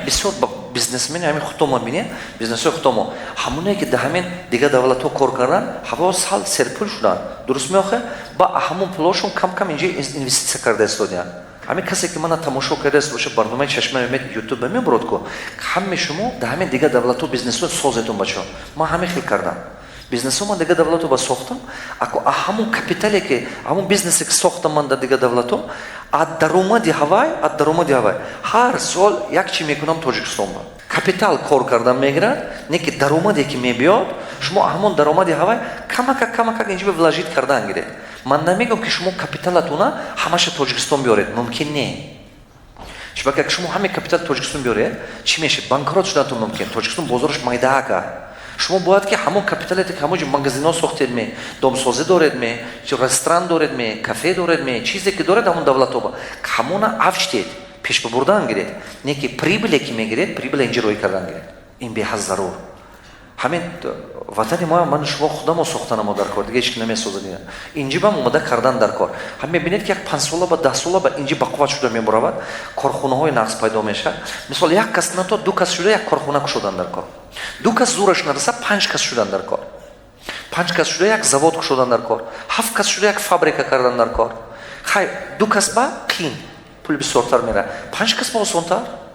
Бисёр бизнесмени ҳамин худтомо бинед, бизнесҳои худтомо, ҳамоне ки дар ҳамин дигар давлатҳо кор кардан, ҳаво сал серпул шуданд, дуруст меохе? Ба ҳамон пулошон кам кам инҷа инвеститсия карда истодиянд. Ҳамин касе ки мана тамошо кардааст боша, барномаи «Чашмаи умед» Ютуб мебурад ку, ҳаме шумо дар ҳамин дигар давлатҳо бизнесҳо созетон. Бачаҳо, ман ҳамин хел кардам, бизнесҳо ман дигар давлатҳо ба сохтам. Ако ҳамон капитале ки, ҳамон бизнесе ки сохтам ман дар дигар давлатҳо, аз даромади ҳавай ҳар сол як чи мекунам Тоҷикистон ба. Капитал кор кардан мегирад, не ки даромаде ки мебиёд, шумо ҳамон даромади ҳавай камакак, камакак инҷо вложить кардан гиред. Ман намегӯям, ки шумо капиталатуна ҳамаша Тоҷикистон биёред, мумкин не. Чунки агар шумо ҳаме капитал Тоҷикистон биёред, чӣ мешавад? Банкрот шуданатон мумкин. Тоҷикистон бозораш майдаака. Шумо бояд ки ҳамон капиталете ки ҳамон ҷо магазинҳо сохтед ме, домсозӣ доред ме, ресторан доред ме, кафе доред ме, чизе ки доред ҳамон давлатҳо, ҳамона авҷ дед, пеш бабурдан гиред, не ки прибыле ки мегиред, прибыле инҷа рӯй кардан гиред. Ин беҳад зарур. Ҳамин ватани мо ман шумо худамо сохтанамо дар кор, дига ҳеч ки намесозад. Инҷи бам омода кардан дар кор. Ҳам мебинед, ки як 5 сола ба 10 сола ба инҷи бақувват шуда мебуравад, корхонаҳои нағз пайдо мешавад. Мисол, як кас на то ду кас шуда як корхона кушодан дар кор, ду кас зӯраш нараса, панҷ кас шудан дар кор, панҷ кас шуда як завод кушодан дар кор, ҳафт кас шуда як фабрика кардан дар кор. Хай, ду кас ба қин, пул бисёртар меравад, панҷ кас ба осонтар.